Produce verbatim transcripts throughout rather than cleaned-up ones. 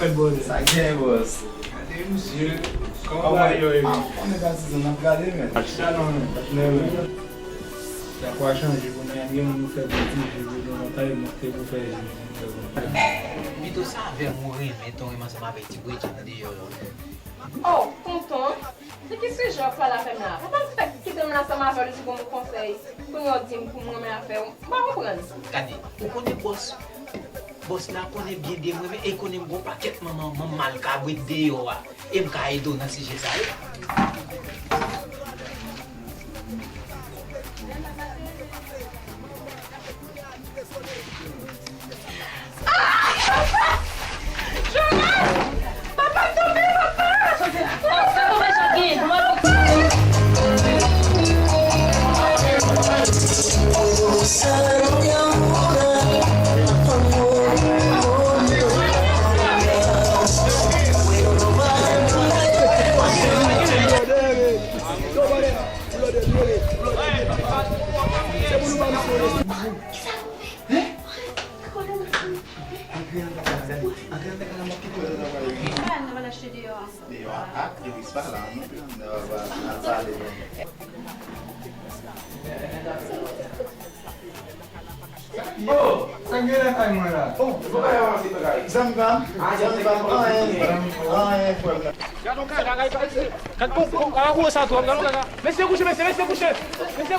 Sa gen, bòs. Gade misye. Kòman bagay yo ye? Ah, ou konnen patizan n ap gade, men. Chita non, men. Patnè, men. Dakò a chanje kounye a, gen moun nou fè betize, yo nan kay, monte pou fè je, nou fè konsa. Pito sa avè m ou renmen, ton renmen ansanm avèk ti bredjenn deyò yo. Oh, tonton, se ki sijè w ap pale avè m la? Papa, m fèk kite m la ansanm avè w, li di pou m konsèy. Kounye a w di m pou m renmen afè w. M pa konprann. Gade, ou konnen bòs, bòs la konnen byen de mwen, men e konnen m gon pakèt manman, manman mal kabrit deyò a. E m ka ede w nan sijè sa wi. Deyò a, ah, Iris pa la non, al pale non. Oh, sa gen lakay mwen la? Oh, zanmi pa m, zanmi pa m, anyen, anyen, frè m. Gad yon kaka, gad yon kaka. Gad pou, pou, kaka kou sa twòp, gad yon kaka. Mesye kouche, mesye, mesye kouche. Mesye,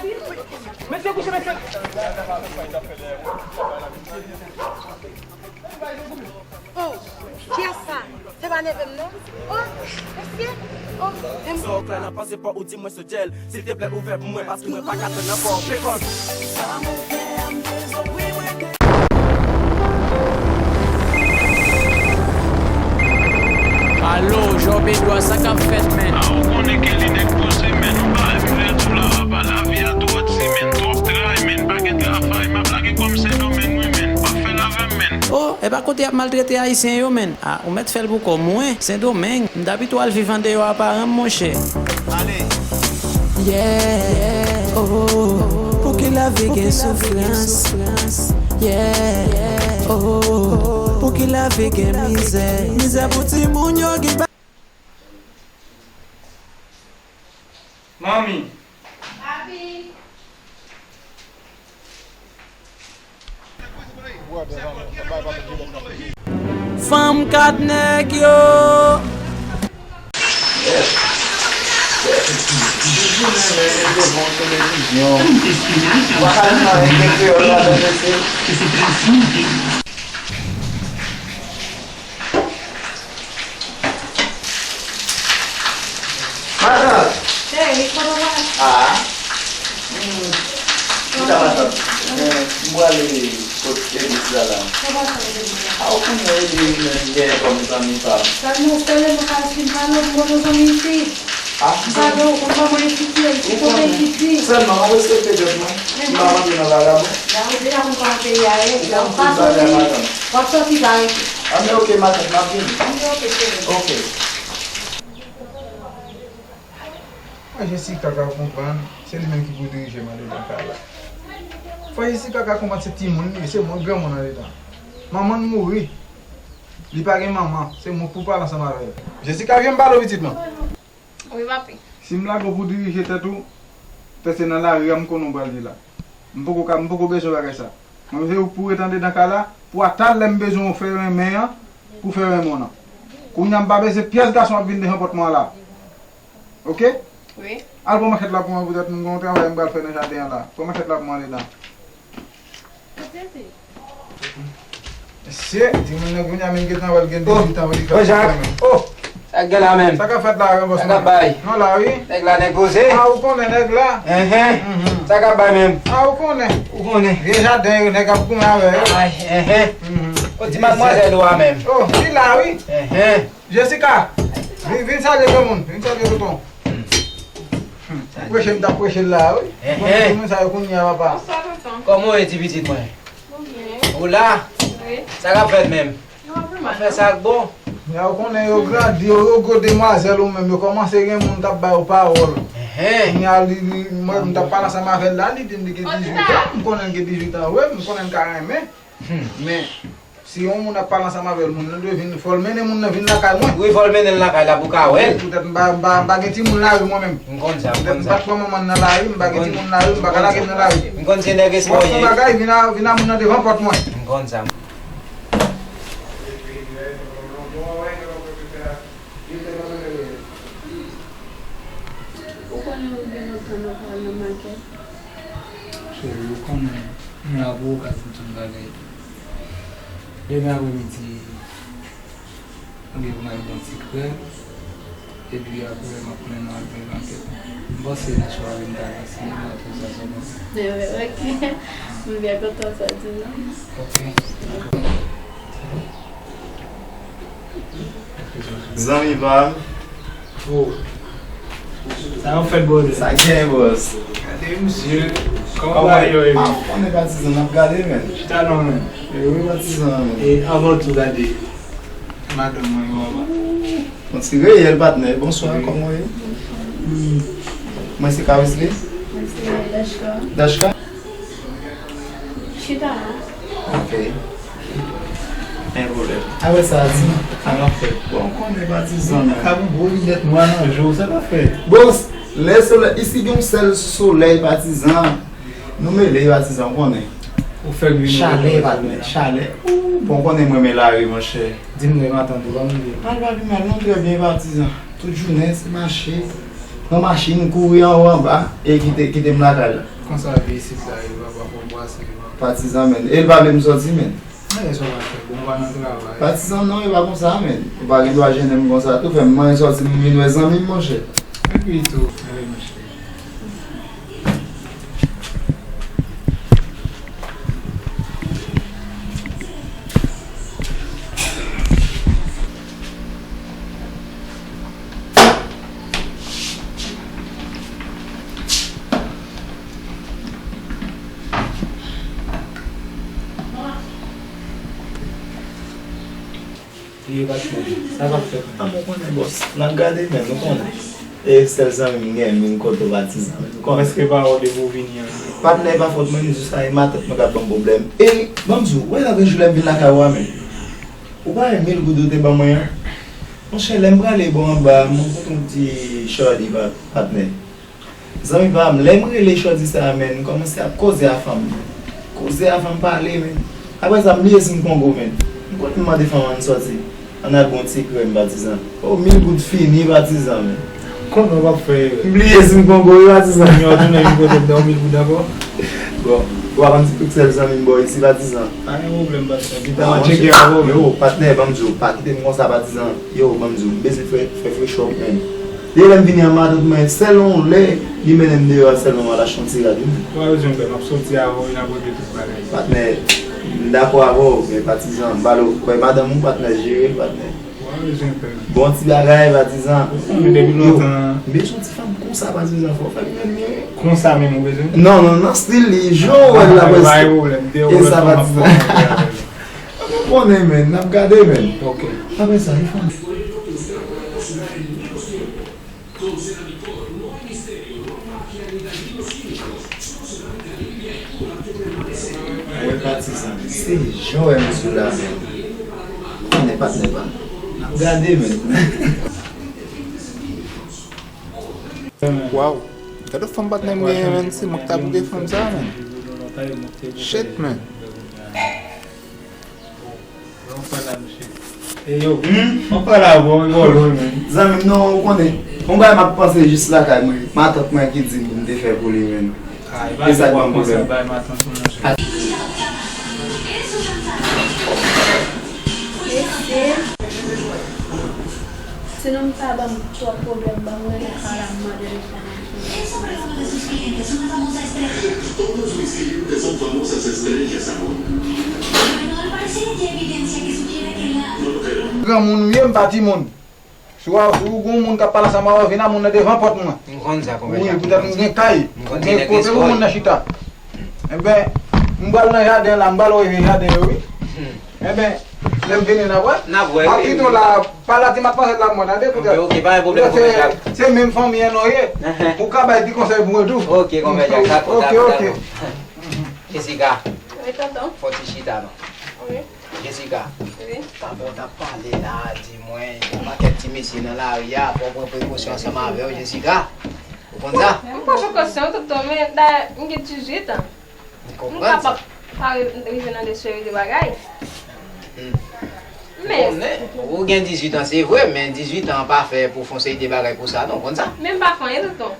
mesye kouche, mesye. Oh, kiyès sa? Se pa neve m non. Oh, mesye. Oh, men. Sa w klè nan panse pa w, ou di mwen se djèl. Silteplè ouvè pou mwen, paske mwen pa ka tann ankò. Pekòs. Alo, Job Edouard, sa k ap fèt, men? A, ou konnen Kelly nèg poze, men. Ou pa M V tou la, papa, lavi a twò di, men. Twòp tray, men. Pa gen travay, m ap lage kò m Sendomeng, wi, men. W ap fè l avè m, men. Oh, e pa kote y ap maltrete Ayisyen yo, men. A, ou mèt fè l pou kò mwen. Sendomeng, m ta pito al viv andeyò a paran m, monchè. Ale. Yeah, oh, pouki lavi gen soufrans? Yeah, oh, pouki lavi gen mizè? Mizè pou timoun yo ki pa. Manmi. Papi. Fanm kat nèg yo. Matant! Cheri, kote w pral? Ah. Hmm. Ki sa, matant? Eh, m prale kot Edis la, la. Sa pa sa, Edis la? Ah, ou konnen Edis menm gen kòm zanmi pa m. Sa nou espere nou ka fin pale pou bon zanmi isit. Ah, m pa gen, ou konn kòman isit ye, isit kote isit di. Sèlman, ou respekte tèt mwen. M pa rantre nan vagabon. La, ou deja konn kòman peyi a ye, la, ou pa soti, w ap soti pa rete. Ah, men ok, matant, m ap vini. Anben, ok, cheri. Ok. Fò Jessica ka konprann, se li menm ki pou dirije m andedan kay la. Fò Jessica ka konprann se timoun li ye, se mwen granmoun andedan. Manman l mouri. Li pa gen manman, se mwen k pou pale ansanm avè l. Jessica, vin m pale w pitit mwen. Wi, papi. Si m lage w pou dirije tèt ou, pèse nan lari a, m konnen w pral di la. M poko ka, m poko bezwen bagay sa. Mwen vle ou pou ret andedan kay la, pou ata lè m bezwen w fè renmen an, pou fè renmen w nan. Kounye a m pa bezwen pyès gason ap vin devan pòt mwen an la. Oke? Wi. Al pran manchèt la pou mwen poutèt m gen yon travay m pral fè nan jaden an la. Pran manchèt la pou mwen andedan. Mesye, timoun nan kounye a menm gentan wè l gen dizuit an, wi, li fè. Oh, Jack. Oh! Sa k gen la menm? Sa k ap fèt la, bòs mwen? Sa k ap bay? Non, la, wi. Nèg la, nèg poze? Ah, ou konnen nèg la? Enhen. Mhm. Sa k ap bay menm? Ah, ou konnen. Ou konnen. Vye jaden yo, nèg ap goumen avè yo. Ay, enhen. Mhm. Oh, ti madmwazèl ou a menm? Oh, li la, wi. Enhen. Jessica, vin, vin salye granmoun, vin salye tonton. Hmm. Ou preche m t ap preche l la, wi. Enhen. Konnen timoun sa yo kounye a, papa. Bonswa, tonton. Kòman w ye, ti pitit mwen? Mwen byen. Ou la? Wi. Sa k ap fèt menm? Afè sa k bon? Ya, ou konnen yo grandi, yo, yo gwo demwazèl ou menm, yo kòmanse gen moun k ap ba yo pawòl. Enhen. Kounye a, li, li, mwen, m t ap pale ansanm avè l la, li di m li gen dizuit an. M konnen l gen dizuit an, wi, m konnen l ka renmen. Hmm. Men, Si yon moun ap pale ansanm avè l, moun nan dwe vin, fò l mennen moun nan vin lakay mwen. Wi, fò l mennen l lakay la pou w ka wè l. Poutèt m pa, m pa, m pa gen timoun lari mwen menm. M konn sa, m konn sa. Poutèt m pa t pran manman nan lari, m pa gen timoun lari, m pa ka lage l nan lari. M konn se nèg esplwaye. Fò w fè bagay, vin a, vin a moun nan devan pòt mwen. M konn sa. Ou konnen ou gen lontan nou pa al nan makèt? Cheri, ou konnen, m la pou ou ka di m tout bagay. Demen apremidi, ou gen pou m al bon ti krèm, epi apre, m ap mennen w al fè makèt. M panse nan swa a, m ta al nan sinema, tout sa, sa bon. Oke. M byen kontan sa di non. Oke. Zanmi pa m. Oh. Sa yo fèt, brother. Sa gen, boss. Gade misye. Kòman bagay yo ye? Ah, ou konnen patizan, n ap gade, men. Chita non, men. E wi, patizan, men. E anvan tou, gade. Madanm mwen yo anba. Yon ti reyèl, patnè. Bonswa, kòman w ye? Mwen se Karisly. Mwen se Dashka. Dashka? Chita la. Ok. Pa gen pwoblèm. Apre sa, di m, sa n ap fè? Bon, ou konnen patizan, men. Ka bon gwo linèt nwa nan je w, sa n ap fè? Bon, lè solèy, isi gen yon sèl solèy, patizan. Nou mele, patizan, ou konnen. Ou fè vini. Chalè, patnè, chalè. Ou, bon, ou konnen mwen renmen lari, monchè. Di m non, matant ou, kòman l ye? Mal pa pi mal, non, trè byen, patizan. Tout jounen, se mache. Pran machin, kouri anwo anba, e kite, kite m lakay la. Konsa vi isit la ye, papa, fò w brase, papa. Patizan, men. E l pa vle m sòti, men. Men, sa w ap fè? Bon, w pa nan travay. Patizan, non, e pa konsa, men. Ou pa gen dwa jennen m konsa, tou. Fè m manyen sòti, m vin wè zanmi m, monchè. Epi tou, ale, monchè. Li yo pa t konnen. Sa p ap fèt. Ah, bon, konnen, bòs. N ap gade, men nou konnen. E sèl zanmi m gen, m vin kote w, patizan. Ou konnen. Prèske pa wè w depi w vini an. Patnè, e pa fòt mwen, m di sa, e matant mwen k ap ban m pwoblèm. E, ban m di w, wè, lòt jou lè m vin lakay ou a, men. Ou pa wè mil goud ou te ban mwen an? Monchè, lè m prale bò anba, m rankontre yon ti shorty, pa-, patnè. Zanmi pa m, lè m rele shorty sa a, men, m kòmanse ap koze a fanm. Koze a fanm pale, men. Apre sa, m bliye si m Kongo, men. M konnen m mande fanm ann sòti. Ann al bon ti krèm, patizan. O, mil goud fini, patizan, men. Konnen w p ap fè erè. M bliye si m Kongo, wi, patizan. Yo, tounen vin kote m, ba w mil goud ankò. Bon, w ap ann ti pik sèl zanmi m bò isi, patizan. Pa gen pwoblèm, patizan. Pita m a tcheke avè w, men. Yo, patnè, ban m di w, pa kite m konsa, patizan. Yo, ban m di w, m bezwen fè, fè fresh up, men. Depi lè m vini an matant mwen, sèl yon lè li mennen m deyò a, sèlman m al achte yon ti rad, wi. Ou pa bezwen pè, m ap sòti avè w, e n ap regle tout bagay. Patnè, m dakò avè w, men patizan, m pale w, kwè madanm ou, patnè, jere l, patnè. Ou pa bezwen pè. Bon ti bagay, patizan. Ou konnen depi lontan. M bezwen yon ti fanm konsa, patizan, fò w fè l renmen. Konsa menm ou bezwen? Non, non, nan stil li, jan w wè l la, prèske. Pa gen pwoblèm, deyò lòt fanm ap fè yon bagay avè l. Ou konnen, men, n ap gade, men. Ok. Apre sa, li fanm. Mwen patizan, se jan w wè m sou la, men. Konnen patnè pa m. N ap gade, men. Waw. Gade fanm patnè m genyen, men. Se mwen k ta pou te fanm sa, men. Shit, men. Zanmi m, non, ou konnen. Yon bagay m ap panse jis lakay mwen. Matant mwen ki di m pou m te fè pou li, men. E sa k ban m pwoblèm. Mesye, sinon m pa ban m twòp pwoblèm, ban m rele sa la, m mande l. Todos mis clientes son famosas estrellas ahora. Bueno, al parecer hay evidencia que sugiere que la... Granmoun m ye, m pa timoun. Si w, si w gen yon moun k ap pale ansanm avè w, vin a moun nan devan pòt mwen. M konn sa, konpè. Wi, poutèt m gen kay, m gen kote pou moun nan chita. Enben, m pral nan jaden la, m pral rive jaden yo, wi. Enben, lè m vini, n ap wè. N ap wè, wi. M ap kite w la, pa la, ti matmanzèl la, mwen, tande, poutèt. Ok, ok, pa gen pwoblèm, konpè Jak. Se menm fanmi an nou ye. Ou ka bay ti konsèy pou mwen tou. Ok, konpè Jak, dakò, dakò, dakò. Jessica, fò ti chita, non. Wi. Jessica, wi, tanpon w t ap pale la, di mwen, yon pakèt ti mesye nan lari a, fò w pran prekosyon ansanm avè yo, Jessica. Ou konn sa? M pran prekosyon, tonton, men dayè, m gen dizuit an. M konprann sa. M kapab pa ri-, rive nan de seri de bagay. Hmm. Men ou gen dizuit an, se vre, men dizuit an pa fè pou fè yon seri de bagay pou sa, non, ou konn sa? Men m pa fè anyen, tonton.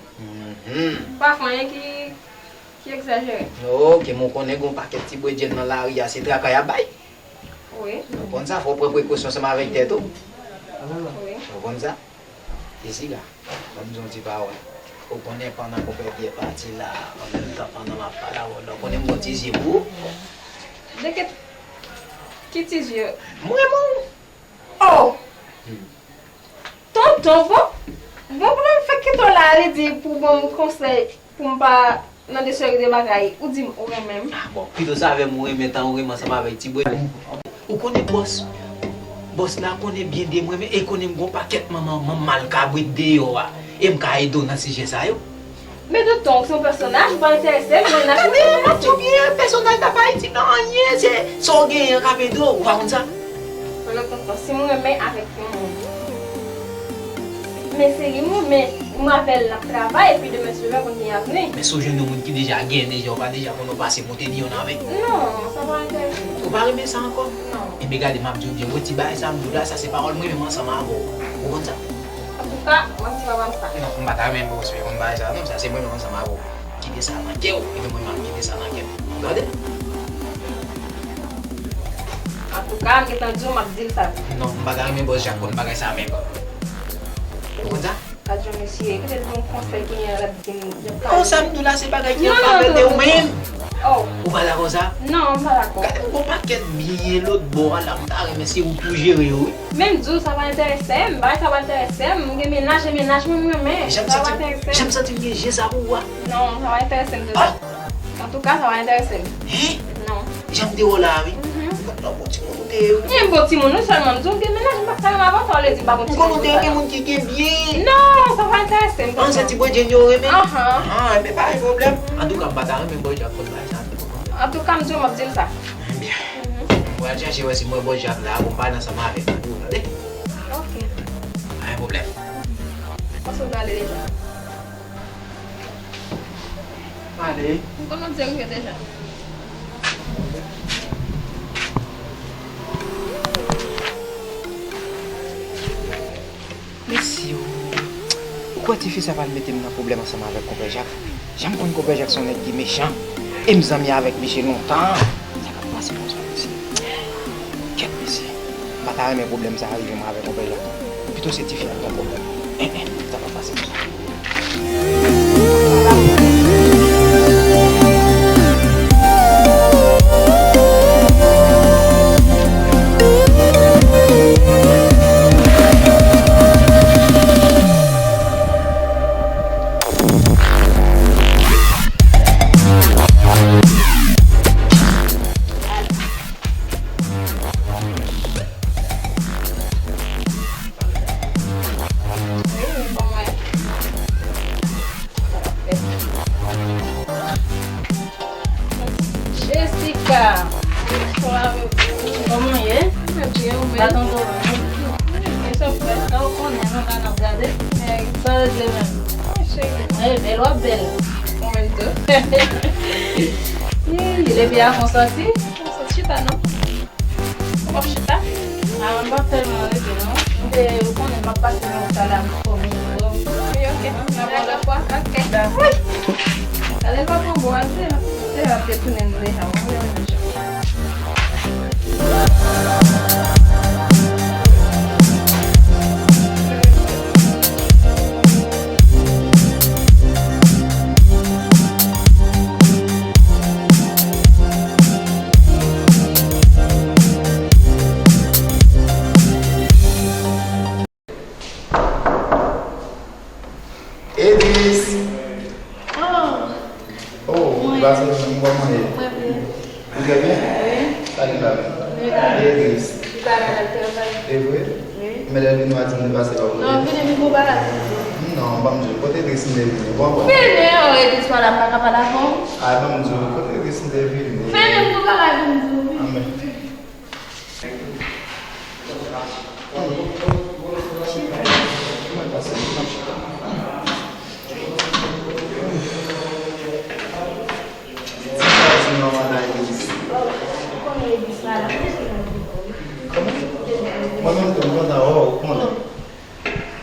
Mhm. M pa fè anyen ki, ki egzajere. Ok, men w konnen gen yon pakèt ti bredjenn nan lari a, se traka y ap bay. Wi. Ou konn sa, fò w pran prekosyon ansanm avèk tèt ou. Wi. Ou konn sa? Jessica, ban m di yon ti pawòl. Ou konnen pandan konpè Pyè pati la, an menm tan pandan m ap pale avè w la, ou konnen m gon ti zye pou ou. De ki, ki ti zye? M renmen w. Oh! Hmm. Tonton, bon, bon, pou m fèk kite w la, li di pou ban m konsèy. Pou m pa nan de seri de bagay, ou di m ou renmen m. Ah, bon, pito sa avè m ou renmen tan ou renmen ansanm avèk ti bredjenn. Ou konnen bòs, bòs la konnen byen de mwen, men e konnen m gon pakèt manman, manman mal kabrit deyò a. E m ka ede w nan sijè sa yo. Men tonton, ou se yon pèsonaj, ou pa enterese m, mennaj mwen se yon pèsonaj. Pèsonaj la pa itil nan anyen, se sa w genyen an k ap ede w, ou pa konn sa? Alò tonton, si m renmen avèk yon moun, men se li m renmen, m avè l n ap travay, epi demen si Dye vle konn gen avni. Men si w jwenn yon moun ki deja gen, deja, ou pa deja konn ou pase monte li yonn avè? Non, sa pa enterese m. Ou pa renmen sa ankò? Non. Ebyen gade, m ap di w byen, wè ti bagay sa m di w la, sa se pawòl mwen menm ansanm avè w. Ou konn sa? Antouka, mwen se papa m sa. Non, m pa ta renmen bòs mwen konn bagay sa, non, sa se mwen menm ansanm avè w. Kite sa nan kè w, epi mwen menm m ap kite sa nan kè m. Ou tande? Antouka, m gentan di w, m ap di l sa tou. Non, m pa ta renmen bòs Jak konn bagay sa menm. Ou konn sa? Gad jan mesye, kite l ban m konsèy kounye a, l ap di m, l ap pale. Non, sa m di w la, se bagay ki an favè de ou menm. Oh. Ou pa dakò sa? Non, m pa dakò. Gade m gon pakèt byen lòt bò a la, m ta renmen se ou pou jere yo, wi. Men m di w, sa pa enterese m, bagay sa pa enterese m, m gen mennaj, e mennaj mwen m renmen, sa pa enterese m. Jan m santi m gen je sa pou ou a. Non, sa pa enterese m tonton. Antouka, sa pa enterese m. Hein? Non. Jan m te wè w la a, wi. Mhm. Ou pa t bon timoun ou te ye, wi. M bon timoun, wi, sèlman m di w m gen mennaj, m pa t ka renmen avè w, sa vle di m pa bon timoun. M konnen w te renmen moun ki gen byen. Non, sa pa enterese m tonton. An, se ti bredjenn yo renmen? Ahan. Ah, enben pa gen pwoblèm. Antouka, m pa ta renmen bòs Jak konn bagay sa. Antouka, m di w, m ap di l sa. Ebyen. Mhm. Mwen al chache wè si mwen bòs Jak la, pou m pale ansanm avè l, pou ou tande. Ok. Pa gen pwoblèm. Panse w prale deja? Ale. M konnen w te rive deja. Mesye, ou kwè tifi sa pral mete m nan pwoblèm ansanm avèk konpè Jak? Jan m konn konpè Jak se yon nèg ki mechan. E m zanmi avèk misye lontan. Sa k ap pase konsa, mesye? Kèt, mesye. M pa ta renmen pwoblèm sa rive m avèk konpè Jak non. Pito se tifi a k gon pwoblèm. En, en, sa p ap pase konsa. Jessica! Kòman w ye? Mwen byen, ou menm? Baton dovan. Mwen byen, sa fè? Sa w konnen, nou la n ap gade. Sa regle menm? Wi, cheri. Wi, bèl, w ap bèl. Ou menm tou. Ih, depi avan w sòti? Mwen sot chita, non? Ou p ap chita? Ah, m p ap tèlman rete, non. M te, ou konnen, m ap pase nan wout la, m fò m tou. Wi, ok. N ap wè lòt fwa. Ok. Dakò. Gade, l pa pran bon, al di, se ap detounen nou deja, mwen, mwen, mwen. Edris! Ah! Oh, ou pase nan kòman ye? Mwen byen. Ou trè byen? Wi. Sa gen la menm? Wi. Edris. Li pa la, l ap travay. E vre? Wi. Men lè l vini w a di m li pase pa w kote? Non, vini, vini pou bagay. Non, ban m di w, kote Edris m te vini? Bon, bon. Vini, oh, Edris pa la, m pa ka pale avè w. Ah, ban m di w, kote Edris m te vini? Vini, m pou bagay pou m di w, vini. Anben. Chita. Mwen pase, m ap chita. Di sa w di non, madan Elis. Ou konnen Elis la, la, mwen te nan biro wi. Kòman? Mwen menm tou, m kontan wè w, ou konnen.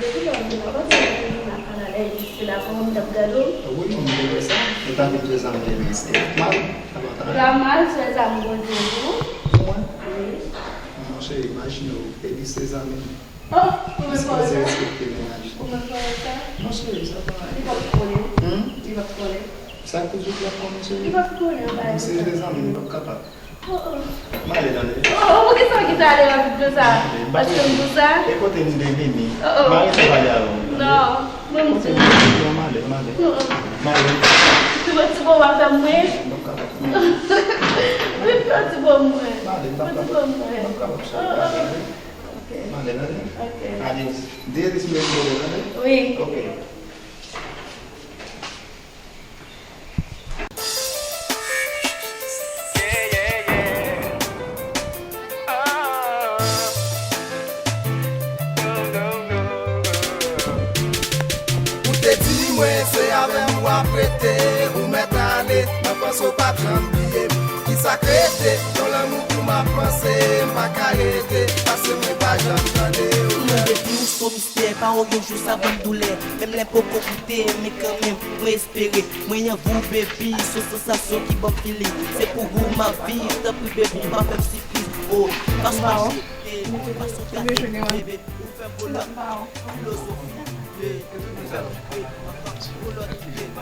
Depi lè w vin la, panse w te vin la, pandan lè Elis te la, kòman m t ap gade w? Wi, m te wè sa. Ou ta vin jwe zanmi Elis. E mal, sa pa ta. Ou ta mal, se sa m konte pou ou. Pou mwen? Wi. Monchè, imajine w, Elis se zanmi m. Oh, ou menm kòrèk sa? Ou menm kòrèk sa? Non, cheri, sa pa. Li p ap konnen. Hmm? Li p ap konnen. Sa k pou di w li p ap konnen, cheri? Li p ap konnen, bagay sa. Si l te zanmi m, li p ap kapab. Oh, oh. M ale, tande. Oh, oh, poukisa w kite ale rapid konsa? Paske m di w sa? E kote m te vini? Oh, oh. M arete pale avè w, tande. Non, mwen m di w. Kote m te vini an, m ale, m ale. Oh, oh. M ale. Pi piti bon w ap fè m mwen? M p ap kapab. Pi piti bon mwen. M ale, m p ap kapab. Pi piti bon mwen. M p ap kapab, cheri. Oh, oh. Ok. M ale, tande. Ok. Adios. Di Elis m te di tande. Wi. Ok. Ou te di mwen se avè m w ap rete, ou mèt ale, mwen panse w p ap janm bliye m. Kisa k rete? Yon lanmou pou m ap panse, m pa ka rete, paske mwen pa janm tande w. Mwen depi m sou mistè, pa w gen jou sa ban m doulè. Menm lè m poko goute, men kanmenm, mwen espere. Mwen anvi w, baby, se yon sansasyon ki ban m feeling. Se pou ou m ap viv, tanpri, baby, pa fè m sipriz. Oh, pa sou mache, pa sou gate, baby, ou fè m volan. Filozofi, yeah, ou fè m tripe. Yon lòt ide, yon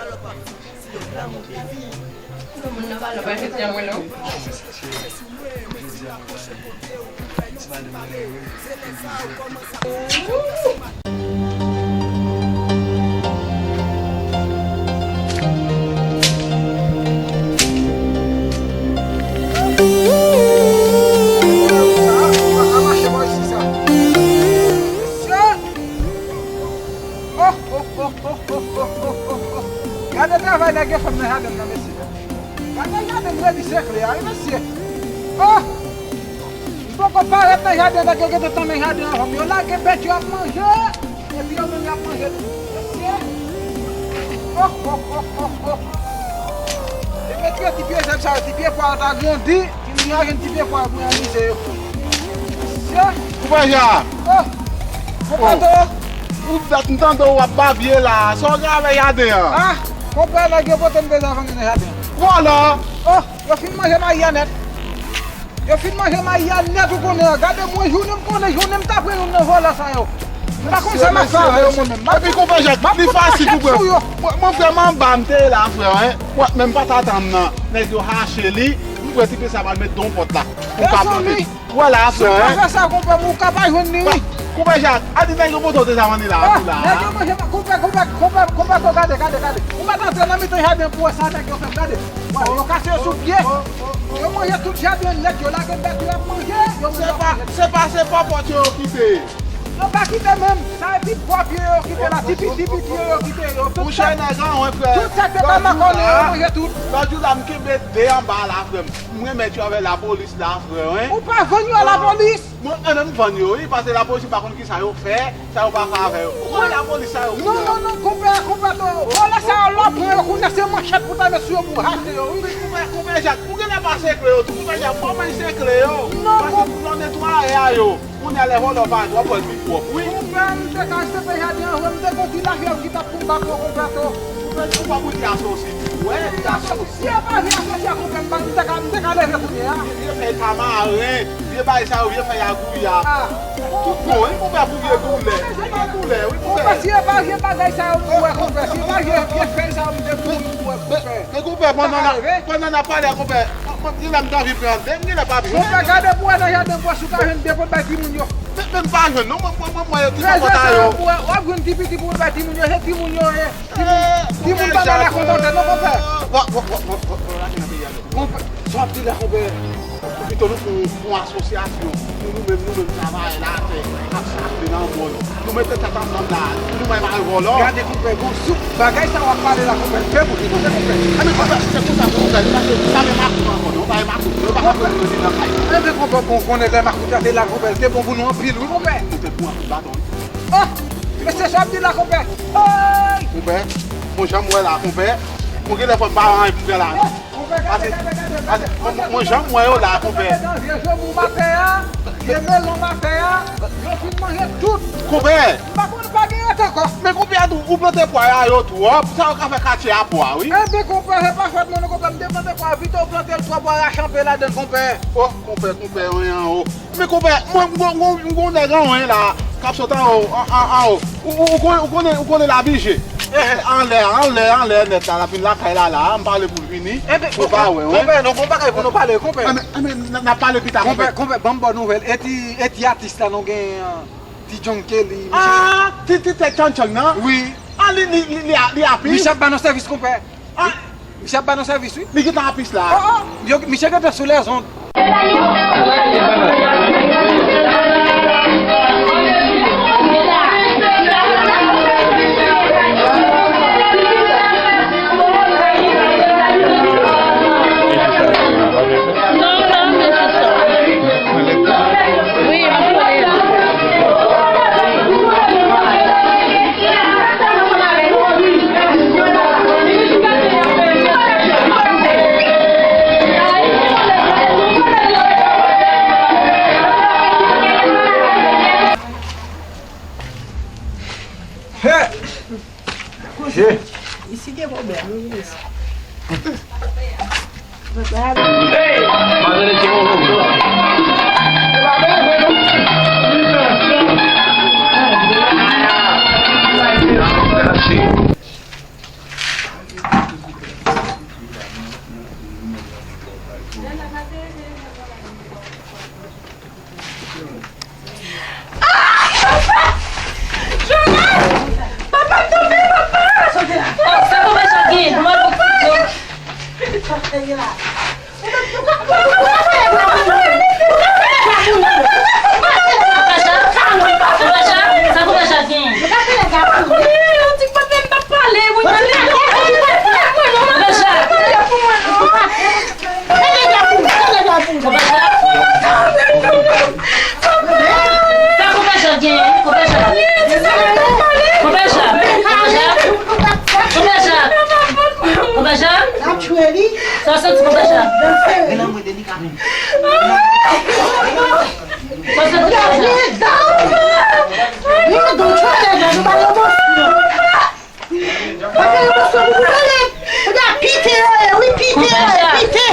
lòt pati, se yon lanmou, baby. Moun nan pa nan pa fè ti anmwe non. Gade travay nèg yo fè m nan jaden nan, mesye. Gade jaden m redi sekle a, wi, mesye. Oh! M poko parèt nan jaden, nèg yo gentan tanmen jaden anvan m. Yo lage bèt yo ap manje, epi yo menm y ap manje tou. Mesye. Oh, oh, oh, oh, oh. E mete ti pye zèb sa yo, ti pye pwa yo ta grandi. Timoun yo jwenn ti pye pwa pou anniverse yo. Mesye. Koupe ja. Oh. Konpè to. Ou dat m tande w ap babye la. Sa w gen avè jaden an? Ah, konpè, nèg yo pote m dezavann nan jaden an. Vòlò. Oh, yo fin manje mayi a nèt. Yo fin manje mayi a nèt, ou konnen an. Gade mwen, jounen m konnen, jounen m ta pran youn nan vòlò sa yo. M pa konn sa m ap fè avè yo mwen menm. Epi konpè Jak, li fasil pou pran. Mwen, mwen vrèman anba m te ye la, frè, en. Mwen menm pa t atann nan. Nèg yo hache li, m pran ti pye sa m al met nan yon pòt la. Pou m ka pote. Ou wè la, frè, en. Si w pa fè sa, konpè, ou ka pa jwenn li, wi. Konpè Jak, a di nèg yo pote w dezavann la, tou la. Nèg yo manje, konpè, konpè, konpè, konpè, to, gade, gade, gade. Ou mèt antre nan mitan jaden pou wè sa nèg yo fè m, gade. Wè, yo kase yo sou pye. Yo manje tout jaden nèt, yo lage bèt yo ap manje, yo manje. Se pa, se pa, se pa pòt yo yo kite. Yo pa kite menm, sa e pi bò pye yo kite la, ti piti pye yo kite, yo tout sèk. Mouche nèg an, wen frè. Tout sèk de kamakònen yo manje tout. Lòt jou la, m kenbe de anba la, frè m. M remèt yo avè lapolis la, frè, en. Ou pa vann yo a lapolis? Mwen, an, m vann yo, wi, paske lapolis pa konn kisa yo fè, sa yo pa fè avè yo. Ou konn lapolis sa yo. Non, non, non, konpè, konpè to. Vòlò sa yo, lè w pran yo, kounye a se manchèt pou ta met sou yo pou w hache yo, wi. Konpè, konpè Jak, ou genlè pa sekle yo tou, konpè Jak, kòman y sekle yo? Non, paske pou yo netwaye a yo. Kounye a lè vòlò parèt, w ap wè l pi pwòp, wi. Konpè, m te ka sepe jaden an vre, m te konn ti lafyèv ki t ap konba pou konpè to. Konpè, ou pa pou di asosi tou, wè, di asosi. Si yo pa vin asosi a konpè, m pa, m te ka, m te ka leve kounye a. Vye fèy tamaren, vye bagay sa yo, vye fèy agouya. Ah. Tout bon, wi, konpè, pou vye doulè. Vye doulè, wi, konpè. Konpè, si yo pa vye bagay sa yo, m wè konpè. Si yo pa vye, vye fèy sa yo, m te kouri, m wè konpè. Men konpè, pandan n ap, pandan n ap pale a konpè, mwen, mwen, genlè m t anvi pran de, m genlè p ap jwenn. Konpè, gade pou wè nan jaden bò si w ka jwenn de pou w bay timoun yo. Men, men m pa jwenn, non, mwen, mwen, mwen, mwen, yo ki sou kont a yo. Trezè sa yo pou wè, w ap jwenn ti piti pou w bay timoun yo, se timoun yo ye. Timoun, timoun pa ba la kontante, non, konpè. Wa, wa, wa, wa, wa, wa, lage nan peyi a, non. Konpè, sa, Ap di la, konpè, pito nou fè yon, yon asosyasyon pou nou menm, nou menm travayè latè k ap chape nan mòn. Nou mete tèt ansanm la, nou bay bay vòlò. Gade, konpè, bon, sou bagay sa w ap pale la, konpè, fè pou li, konpè, konpè. A, men konpè, se konsa pou nou fè li, paske sa men makout ankò, non, pa gen makout, yo pa ka fè nou rete nan kay. Enben, konpè, bon, konnen lè makout la te la, konpè, te bon pou nou anpil, wi, konpè. Nou te pran anpil baton, wi. Oh! Men se sa w ap di la, konpè. Hey! Konpè, bon, jan m wè la, konpè, bon, genlè fò m pa anyen pou fè la, non. Pase, pase, mwen, mwen, mwen, jan m wè yo la, konpè. Vye zanmi w m ap fè a, vye melon m ap fè a, yo fin manje tout. Konpè. M pa konn pa gen rete ankò. Men konpè, ou, ou plante pwa a yo twòp, sa yo ka fè katye a pwa, wi. Enben, konpè, se pa fòt mwen non, konpè, m te plante pwa a, pito w plante l twòp, w a rache anpe ladan l, konpè. Oh, konpè, konpè, anyen an, oh. Men konpè, mwen, m gon, m gon, m gon nèg anwen la, k ap sot anwo, an, an, anwo. Ou, ou, ou konnen, ou konnen, ou konnen l abiye. Eh, eh, anlè, anlè, anlè nèt la, l ap vin lakay la, la, m pale pou l vini. Enben, ou pa wè, wi. Konpè, nou gon bagay pou nou pale, konpè. Anben, anben, n, n ap pale pita, konpè. Konpè, konpè, ban m ba w nouvèl. E ti, e ti atis la nou gen, an, ti John Kelly, misye. Ah, ti, ti tèt tchanntchann nan? Wi. Ah, li, li, li, li a, li apis? Misye ap ba nou sèvis, konpè. Ah! Misye ap ba nou sèvis, wi. Li gentan apis la. Oh, oh. Yo, misye gentan sou lèzond. Non, non, men se sa. Wi, m ap pale. Hey! Kouche. Isi gen pwoblèm, wi, minis. Jonas! Papa m tonbe, papa! Oh, sa konpè Jacques gen? Mwen pou koup yo. Papa Jacques? Papa Jacques? Sa konpè Jacques gen? Yon ti papa m pa pale, wi. Papa Jacques? Sa konpè Jacques genyen? Konpè Jacques. Konpè Jacques. Konpè Jacques. Konpè Jacques. Konpè Jacques. Sa w santi, konpè Jacques? Sa w santi, konpè Jacques? Pa fè emosyon pou mwen, ale. Ou ta pite yo ye, wi, pite yo ye, pite.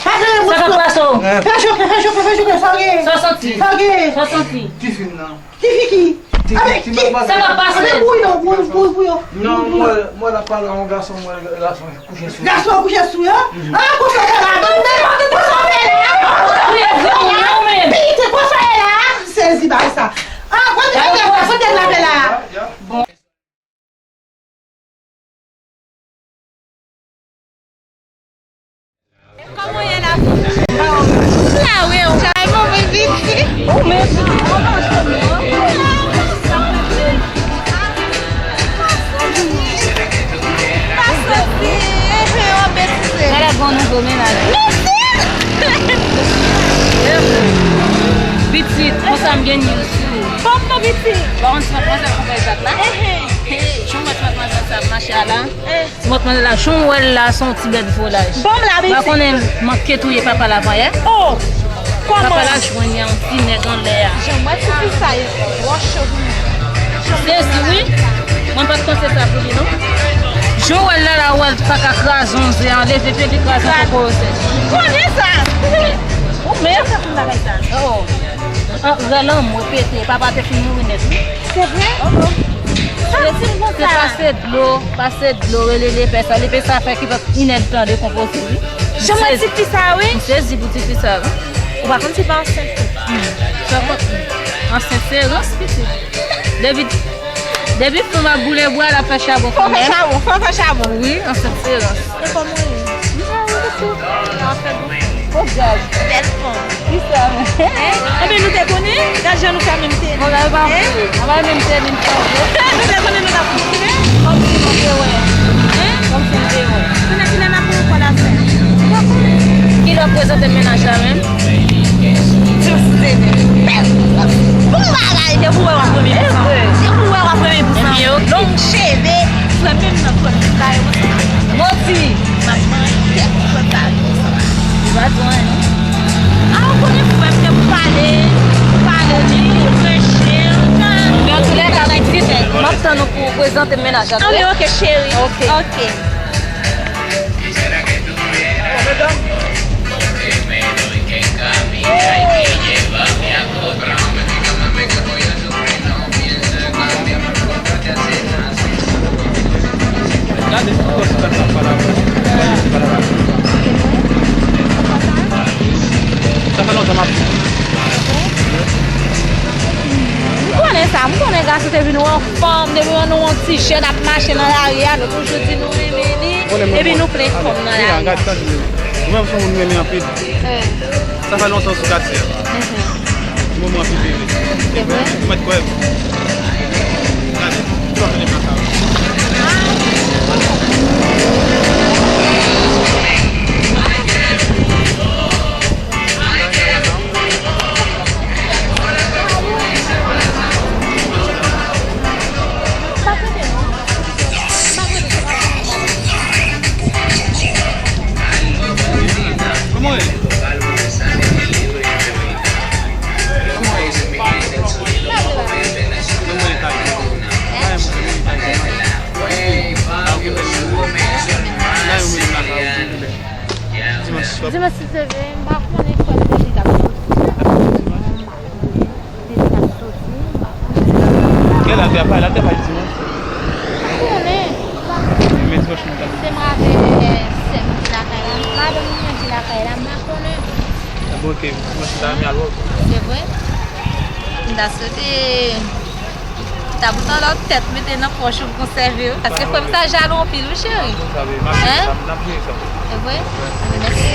Pa fè emosyon. Sa k ap pase w? Fè choke, fè choke, fè choke, sa w gen? Sa w santi? Sa w gen? Sa w santi? Ki fi m nan? Ki fi ki? Ti, ti, ti, sa k ap pase? Avèk bouyon, bouyon, bouyon, bouyon. Non, mwen, mwen la pale a yon gason, mwen, gason kouche sou. Gason kouche sou yo? Ah, kouche sou la, ban m de, ban m de, kouche sou la. Pite, kouche sou la. Sezi bagay sa. Ah, kote nèg la, kote nèg la, la? Bon. Kòman w ye la? M la wi, ou ka move vit. Ou menm. Pa soti, ehe, w ap betize. Gade bon nouvo mennaj. Pitit, konsa m gen niz. Kòman pitit? Bon, se konsa konpè Zak la. Ehe. Hey, jan w wè twa manzè sa ap mache a la? Eh. Ti mòt manzè la, jan w wè l la, se yon ti bèt volaj. Ban m la, pitit. Pa konnen manke touye papa l avan yè. Oh! Kòman? Papa l al jwenn yon ti nèg anlè a. Jan m wè ti fi sa ye, twò cho pou mwen. Sezi, wi. Mwen pa t panse sa pou li, non. Jan w wè l la, la, w wè l pa ka kraze yon ze a, leve pye li kraze yon kokoyo sèch. Konnen sa! Ou menm? Sa fè pou bagay sa? Oh. An, rèl an mwen pete, papa te fin mouri nèt, wi. Se vre? Oh, oh. Sa vle di l konsa? Se pase dlo, pase dlo, rele lepè sa. Lepè sa fè ki fè inèd tan dekonpoze, wi. Jan mwen ti fi sa, wi. M sezi pou ti fi sa, wi. Ou pa konn si pa ansent tou. Hmm. Sa konn ansent se rans, pitit. Depi, depi fanm ap boule bwa, l ap fè chabon kanmenm. Fò fè chabon, fò fè chabon. Wi, ansent se rans. E kòman w ye? M pa wè tou. Sa fè bon. Fo gaz. Bèl fanm. Kisa menm? Hein? Enben, nou te konnen, gad jan nou fè menm teni. Bon, la, yo pa vre. Hein? An pa menm teni, nou pa vre. Nou te konnen nou t ap konfime. Kòmsi nou te wè. Hein? Kòmsi nou te wè. Konnen kilè n ap pran kòd avè. Kilè w ap prezante mennaj la menm? Dous teni. Bèl fanm. Bon bagay, depi w wè w ap renmen pou sa. Se vre. Depi w wè w ap renmen pou sa. Ebyen, ok. Long cheve, frè menm nan kòd la, yo. Moti. M ap manyen tèt ou konsa. Li pa twò, non. A, ou konnen frè m te pou pale, pale li, preche, jan. Men antoulèka, pitit, m ap tann ou pou w prezante m mennaj la. Anben, ok, cheri. Ok. Ok. Gade ti pòs sa k ap pale avè w. Gade ti pale avè w. Sa fè lontan m ap di. M konnen sa, m konnen gason te vin anfòm, depi w wè nou yon ti jèn ap mache nan lari a, nou toujou di nou renmen li, epi nou plen fòm nan lari a. Ou menm se yon moun m renmen anpil. Sa fè lontan sou katye a. Yon moman anpil bebe. Se vre? Ou mèt kwè m. Gade, tout ap vini nan kay. Kòman w ye? Dimanch se vre, m pa konnen frè m te di l ap soti. Li t ap soti, m pa konnen. Gen la, te apay, la, te apay dimanch. M pa konnen. Men dimanch nou ta. Se m avèk, eh, sè m ki lakay la. Madanm mwen ki lakay la, m pa konnen. Bon, ok, dimanch nou ta renmen al wè w. Se vre? M ta swete ta bout anlè w tèt mete nan pòch ou pou konsève yo. Paske frè m sa jalou anpil, wi, cheri. Hein? Se vre? Mèsi.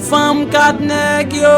Fanm kat nèg yo.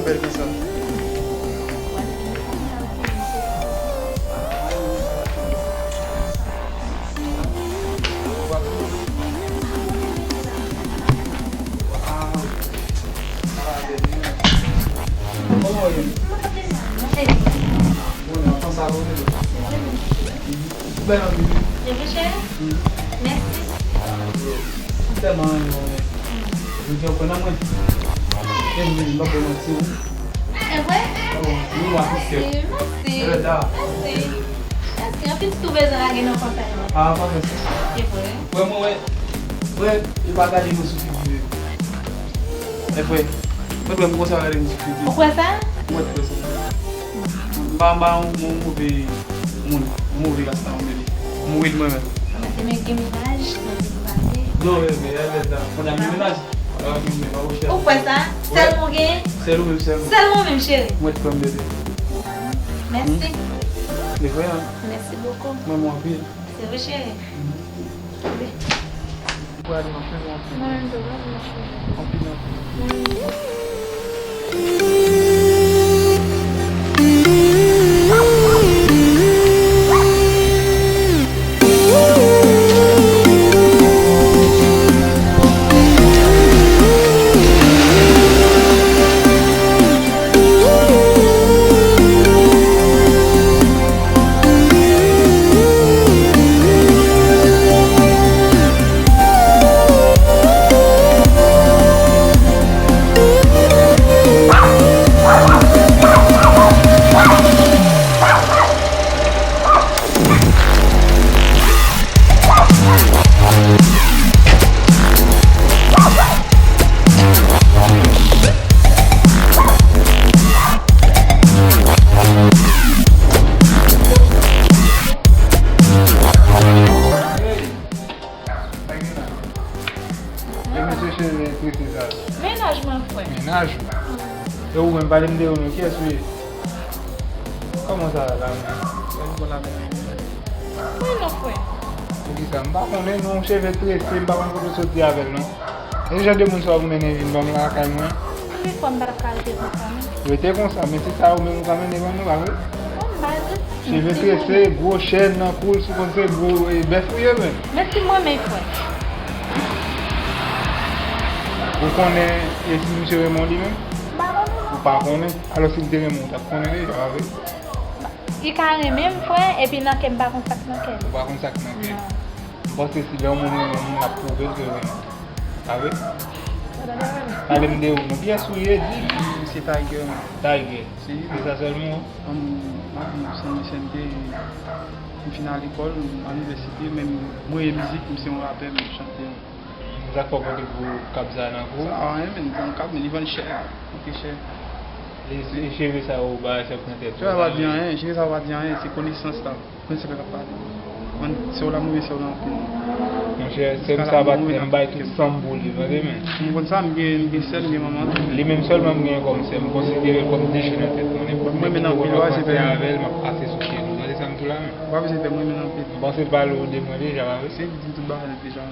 Bèl konsa. Kòman w ye? Bon, anfòm sa, bon, bèl anpil. E mwen, cheri? Mèsi. M tèlman renmen w, men. Jodi a, w pran nan mwen. E mwen, m pa pou manti w. E vre? Oh, nou mwa tout kè. Mèsi, mèsi. Mèsi. Mèsi. Anpil tou bezwen lage nan konsèy mwen. Ah, pa fè sa. E vre? Vrèman, wè. Wè, yo pa gade nou sou figi yo. E vre. Mwen, vrèman, konsa gade nou sou figi. Ou kwè sa? Mwen, kwè sa. M pa, m pa yon, yon move moun, yon move rasta, yon bebe. M red mwen menm. Mwen te men gen menaj nan vi pase. Non, bebe, e lè sa. Pandan gen menaj. Ou kwè sa? Sèl mwen gen? Sèl ou menm, sèl mwen. Sèl mwen menm, cheri. Mwen te pran bebe. Mèsi. E vre, an? Mèsi bokou. Mwen, mwen anpil. Se vre, cheri. Ou pral anpil, anpil. Mwen menm tou, mwen menm tou. Anpil, anpil. Mwen menm tou. E mesye cheve trese sa. Menaj mwen, frè. Menaj ou? E ou menm, pale m de ou non, kiyès ou ye? Kòman sa va la menm? Lè m bon la menm. Mwen non, frè. Poukisa? M pa konnen non, cheve trese, m pa konn kote w soti avè l non. E jan de moun sa w ap mennen vin ban m lakay mwen? Anben, frè, m pa t ap ka rete konsa non. Rete konsa, men se sa ou menm ou ka mennen ban nou, pa vre? Bon, m pa rete. Cheve trese, gwo chèn nan kou l, si w konn se gwo, e, bèf ou ye menm. Men si m renmen, frè. Ou konnen e si misye renmen w li menm? M pa konnen non. Ou pa konnen? Alò si l te renmen w, ou t ap konnen deja, pa vre? Li ka renmen m, frè, epi nan kè m pa konn sa k nan kè l. Ou pa konn sa k nan kè l. Non. M panse si lè yon moun renmen yon moun, l ap pwouve l ke l renmen l. Pa vre? Pale m de ou non. Kiyès ou ye, di m? M se Tiger. Tiger. Si. Se sa sèlman? An, m ap di w, se yon mesye m te, m fin al lekòl, m anivèsite, men m renmen mizik, m se yon rapè, m chante. Sa k fè w pote gwo kab sa nan kou? Sa anyen, men, se yon kab, men li vann chè, anpil chè. E, e cheve sa ou ba chèf nan tèt ou? Cheve sa pa di anyen, cheve sa pa di anyen, se konesans la. Mwen se lè k ap pale. Mwen, sè w la, m renmen sè w la anpil. Monchè, sè m sa pa t fè m bay tout san m pou li, tande men. M konn sa, m gen, m gen sè, m gen manman tou. Li menm sèlman m genyen kòm sè, m konsidere l kòm de je nan tèt mwen. Nenpòt moun ki te wè m ap pase avè l, m ap pase sou pye l. Ou tande sa m di w la menm? Ou pa bezwen fè m renmen l anpil. M panse l pale w de mwen deja, pa vre? Se li di m tout bagay deja.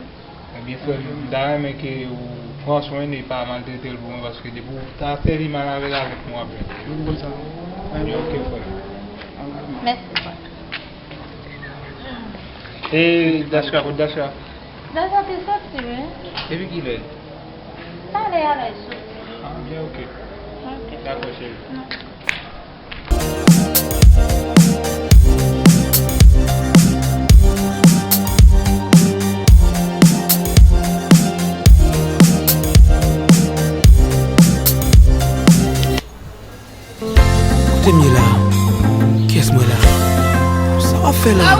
Ebyen, frè m, m ta renmen ke ou pran swen l e pa maltrete l pou mwen, paske depi ou ta sèvi mal avè l, avèk mwen w ap jwenn. M konn sa. Ebyen, oke, frè m. Mèsi, frè. E Dashka, kot Dashka? Dashka te soti, wi. Depi kilè? Talè a la l soti. Ah, byen, oke. Oke. Dakò, cheri. Kote m ye la? Kiyès mwen la? Sa w ap fè la?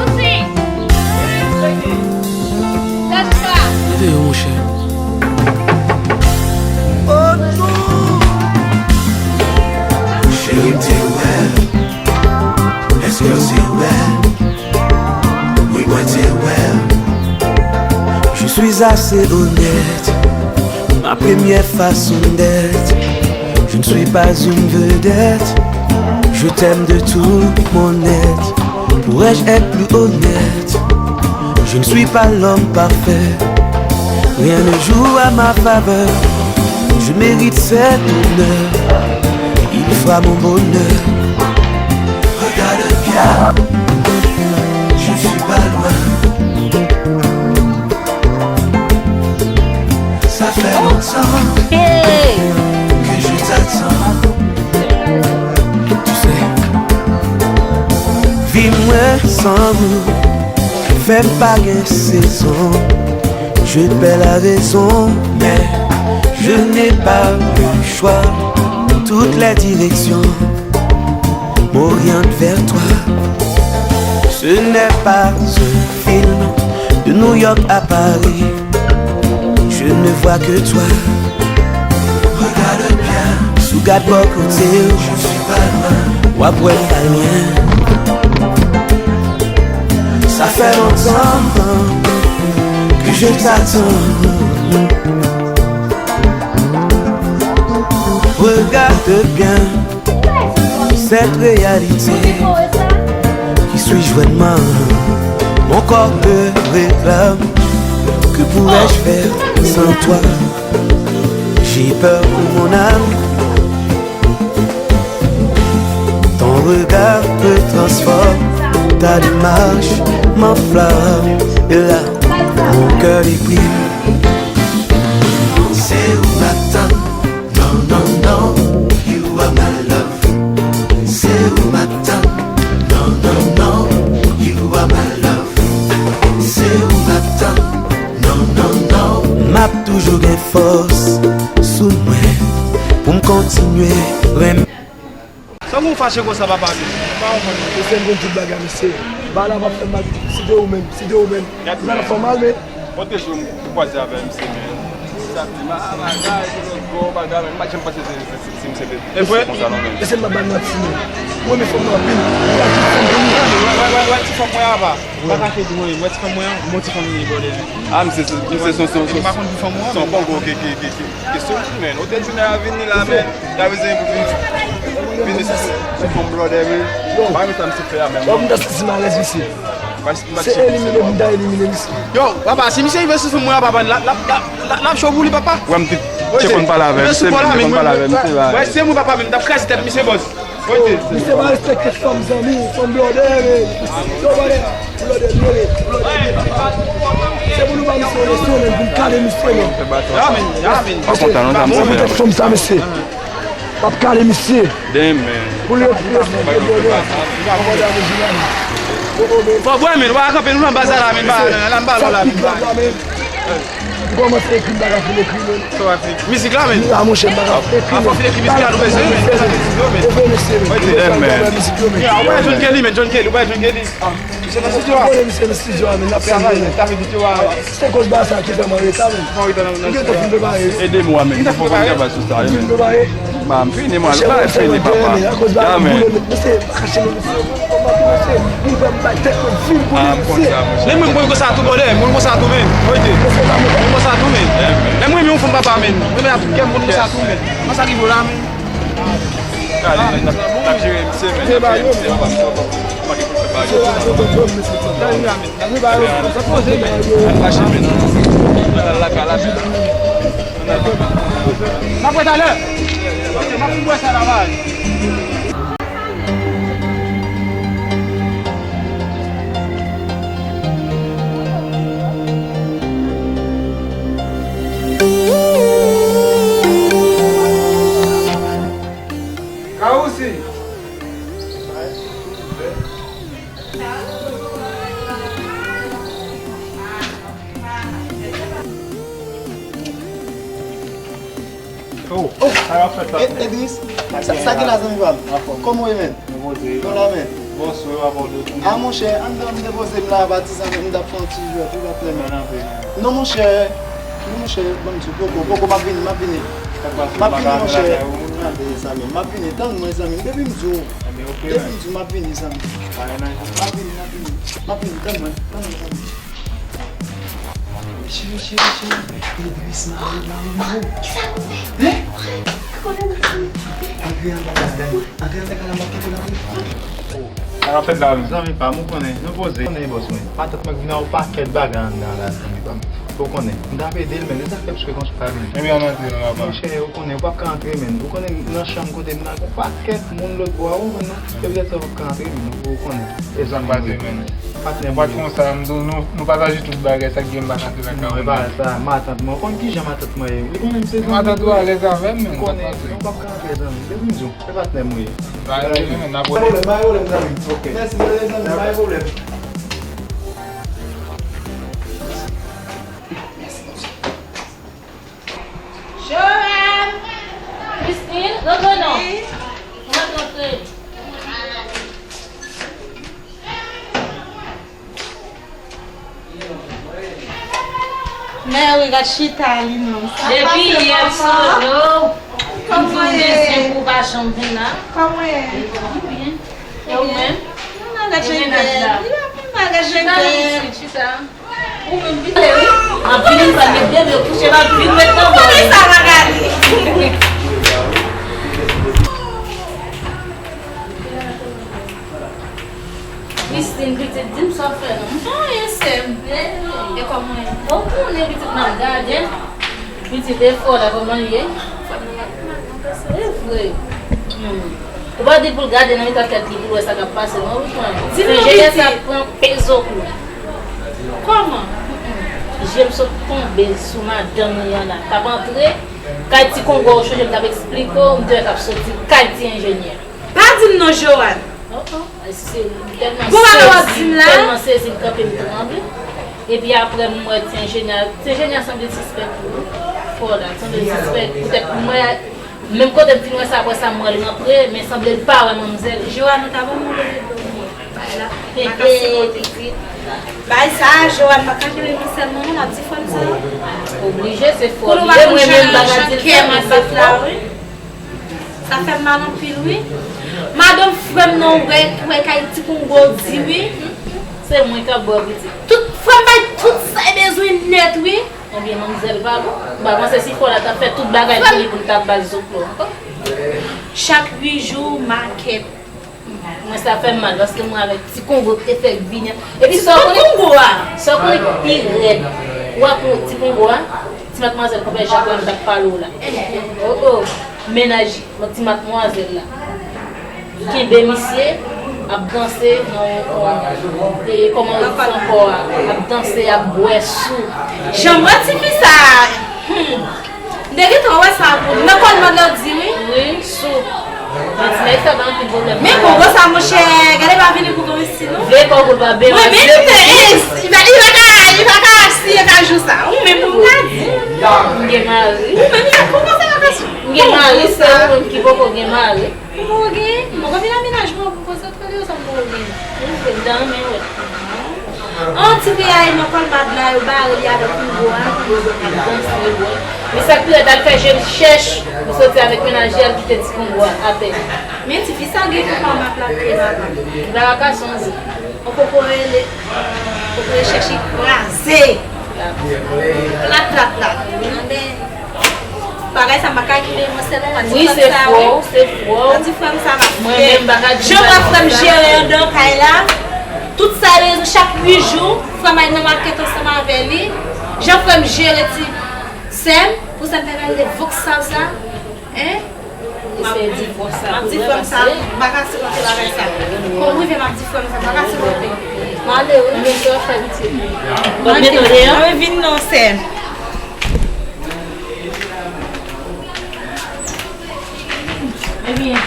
Leve yo, monchè. Cheri, m te wè l. Èske w se wè l? Wi, mwen te wè l. Je suis assez honnête. Ma première façon d'être. Je ne suis pas une vedette. Je t'aime de tout mon être. Pourrais-je être plus honnête? Je ne suis pas l'homme parfait. Rien ne joue à ma faveur. Je mérite cet honneur. Frappe mon bonheur. Regarde bien, je suis pas loin. Ça fait longtemps que je t'attends. Tu sais, vi mwen san ou fè m pa gen sezon. Je perds la raison, mais je n'ai pas le choix. Toutes les directions m'orientent vers toi. Ce n'est pas un film de New York à Paris. Je ne vois que toi. Regarde bien. Si w gad bò kote w, w ap wè m pa lwen. Ça fait longtemps que je t'attends. Regarde bien cette réalité. Qui suis-je vraiment? Mon corps me réclame. Que pourrais-je faire sans toi? J'ai peur pour mon âme. Ton regard me transforme, ta démarche m'enflamme. Et là, mon cœur déprime. Se ou m ap tann, non, non, non, you are my love. Se ou m ap tann, non, non, non, you are my love. Se ou m ap tann, non, non, non. M ap toujou gen fòs sou mwen pou m kontinye renmen. Sa w fache konsa, papa, men? Pa konprann, mesye, m konn tout bagay, mesye. Ba la, m ap fè mal, si te ou menm, si te ou menm. Gad, ou pa fè mal, men. Kote jou m kwaze avè misye, men. Sa di, ma, bagay, se yon gwo bagay, men. M pa t janm panse se, se, se, se misye te, e vre? Konsa non, men. Mesye, m pa ba l manti, men. Mwen, men fanm nan anpil. M pa tout fanm pou li. Wè, wè, wè, wè, ti fanm mwen apa. Pa kache di mwen, wè ti fanm mwen an, bon ti fanm li ye, brother. Ah, misye, misye, son, son, son. M pa konn pou fanm mwen an, son men. Kongo ki, ki, ki, ki, ki sou, men. Ou te di nèg a vini la, men. Nèg a bezwen vin, vin sou, sou fon blòdè, men. Pa men sa misye fè a, men. Bon, m ta santi m alèz, mesye. Se elimine m ta elimine misye. Yo, papa, si misye rive sou fon mwen an, papa, l ap, l ap, l ap, l ap, l ap cho pou li, papa. Wè, m te, te konn pale avè misye, men, te konn pale avè misye, ba. Wè, se mwen, papa, men, m t ap kraze tèt misye, bòs. Misye pa respekte fanm, zanmi, fanm blòdè, men. Yo, blòdè, blòdè, blòdè, blòdè. Se pou nou ba misye yon leson, men, pou n kale misye, men. Ya, men, ya, men. Pa kontan, non, sa, misye. Fanm sa, mesye. M ap kale misye. Damn, man. Pou l respekte blòdè. Fò bwè, men, w a kanpe nou nan baz la, men, ba, la, m ba lò la, men. Ou kòmanse ekri, m pa ka fin ekri, men. Sa w ap di? Mizik la, men. A, monchè, m pa ka fin ekri, men. A, fò fin ekri mizik la, nou bezwen, men. Mizik yo, men. Ou pa jwenn Kelly, men, John Kelly, ou pa jwenn Kelly. Misye nan estidyo a. Ou konnen misye nan estidyo a, men, l ap travay, men. Se koz ba sa ki fè m an reta, men. Ou gentan fin prepare, wi. Ede m, men. Ou gentan fin prepare? M fin prepare. Ba, m fini, mwen. Mwen fini, papa. Ya, men. Mesye, pa kache non, mesye. Kòman pou mesye? Moun fè m bay tèt mwen vil pou li, mesye. Men mwen, mwen konsa tou, brother. Mwen konsa tou, men. Oke. Mwen konsa tou, men. Men mwen, men yon fanm, papa, men. Mwen, men a tout kè m, mwen konsa tou, men. Mwen sa rive la, men. Kale, men, n ap, n ap jere misye, men. N ap jere misye, papa. Mwen pa gen pou fè bagay. Ann mache, men. Ann al lakay la, men. Ann al. N ap wè talè. N ap fin bwè sa la, bay. Kaousi. Oh, oh, sa y ap fèt la, e, men. Edris, sa, sa gen la, zanmi pa m? Anfòm. Kòman w ye, men? Nou poze. Nou la, men. Bonswa, papa, w tou. A, monchè, anndan m depoze m la, patizan, men m t ap fè yon ti jwèt, wi, pa plè, men. Non, monchè. Non, monchè, ban m di w, poko, poko, m ap vini, m ap vini. M ap vini, monchè. Tande, zanmi, m ap vini, tann mwen, zanmi, depi m di w. Depi m di w, m ap vini, zanmi. M ap vini, m ap vini. M ap vini, tann mwen, tann mwen, zanmi. Cheri, cheri, cheri. Edris, mari, mari, mari. Kisa kouzen? Hein? Kouzen, kouzen. Antre anba kay la, antre anba kay la, m ap kite la, wi. Sa k ap fèt la, zanmi pa m, ou konnen, nou poze. Konnen, bòs mwen. Matant mwen vin a yon pakèt bagay anndan la, zanmi pa m. Ou konnen, m t ap ede l, men lè zafè psikoloji pa vin. Ebyen, ann antre non, papa. Monchè, ou konnen, ou p ap ka antre, men. Ou konnen, nan chanm kote m nan, gen pakèt moun lòtbò a, ou konprann non? Se poutèt sa w p ap ka antre, men, ou konnen. E sa m pase, men. Patnè m. Ou pa t konsa, m di w, nou, nou pataje tout bagay, sa k gen m pa ka antre lakay ou. Non, e pa sa, matant mwen, ou konn kijan matant mwen ye. Ou konnen m se zanmi. Matant ou alèz avè m, men. Ou konnen, non, ou p ap ka antre, zanmi. Depi m di w, se patnè m ou ye. Pa gen pwoblèm, pa gen pwoblèm, zanmi. Ok. Mèsi, zanmi, pa gen pwoblèm. Joab! Christine, rantre non. Wi. Rantre, rantre. Mèri, gad chita li menm. Depi yè solo. Kòman ye? Pou pa janm vin la. Kòman ye? Byen. E ou menm? Mwen gad jan bèl. Mwen gad jan bèl. Chita, chita. Ou menm pite, wi. Anpil fwa, met bebe kouche, l ap vin met nan bò. Kòman sa, Magali? Christine, pitit, di m sa w fè non. M pa anyen, sè m. E kòman ye? Ou konnen pitit m ap gade. Pitit, e fò la, kòman l ye? E vre. Hmm. Ou pa di pou l gade nan mitan tèt li pou l wè sa k ap pase non, wi, frè m. Di m non, pitit. Enjenyè sa pran pezo kou. Kòman? Je m sot tonbe sou madanm li an la. T ap antre kay ti kongo, ou chonje m t ap eksplike w, m te wè k ap soti kay ti enjenyè. Pa di m non, Joanne. Oh, oh. Bon bagay w ap di m la. Tèlman sezi, m kanpe, m tranble. Epi apre, m wè ti enjenyè, ti enjenyè sanble sispèk tou. Fò la, sanble sispèk. Poutèt mwen, menm kote m fin wè sa, apre sa, m wè l rantre, men sanble l pa wè manmzèl. Joanne, ou ta ban m yon lòt bagay la. M pa ka sipote. Bagay sa, Joanne, m pa ka kenbe pou sèl mwen, non, m ap di frè m sa. Oblije, se fò. Pou nou pa konn jan kè m ap bat la, wi. Sa fè m mal anpil, wi. Madanm frè m nan, ou wè, ou wè kay ti kongo di, wi. Se mwen k ap bò, pitit. Tout frè m bay tout sa l bezwen nèt, wi. Ebyen, manmzèl pa bon. M pa panse si fò la t ap fè tout bagay pou li pou l t ap ba l zoklo ankò. Chak uit jou, makèt. Mwen sa fè m mal, paske mwen avèk ti kongo ki te fèk vini an. Epi sa w konnen, sa w konnen ki pi rèd, w ap wè ti kongo a, ti madmwazèl konpè Jean Claude t ap pale w la. Oh, oh, mennaj ti madmwazèl la. Kenbe misye, ap danse nan yon, e, kòman yo di sa ankò a, ap danse, ap bwè sou. Jan m wè tifi sa, hmm. M te gentan wè sa pou li. Nan kòlmad la w di wi. Wi, sou. Men ti nèg sa ba anpil pwoblèm. Men kongo sa, monchè, gade pa vini pou kongo isi, non. Vye kongo pa ben. Mwen menm, li pa, li pa ka, li pa ka siye kajou sa. Ou menm pou m ka di. M gen mari. Ou menm, kongo sa pa ka siye. M gen mari, se ou menm ki poko gen mari. M poko gen, m poko vin nan mennaj mwen pou konsantre li, sa m poko gen. Ou vle m ta renmen wè. An ti piyay nan kòlmad la, yo bare li avèk kongo a. Ap danse, wi. Men sa k pi rèd, al fè je l chèch pou soti avèk mennaj li, al kite ti kongo a atè. Men tifi sa gen pou kòlmad la, te papa. Li pa ka sonje. On poko rele, poko rele chèche kraze. Plat, plat, plat. Bagay sa m pa ka kite mwen sèlman, m a di frè m sa, wi. Wi, se fò, se fò. M a di frè m sa, m ap fè. Mwen menm m pa ka di. Jan m wè frè m jere anndan kay la, tout sa rezon chak uit jou, frè m al nan makèt ansanm avè li. Jan frè m jere ti sè m, pou sè m fè kalite vòksal sa, en? M ap di frè m sa, m ap di frè m sa, m pa ka sipòte bagay sa. Kòm rive m ap di frè m sa, m pa ka sipòte. M ale wi. Mwen menm sa w ap fè pitit. Mwen vin non sè m. Ebyen.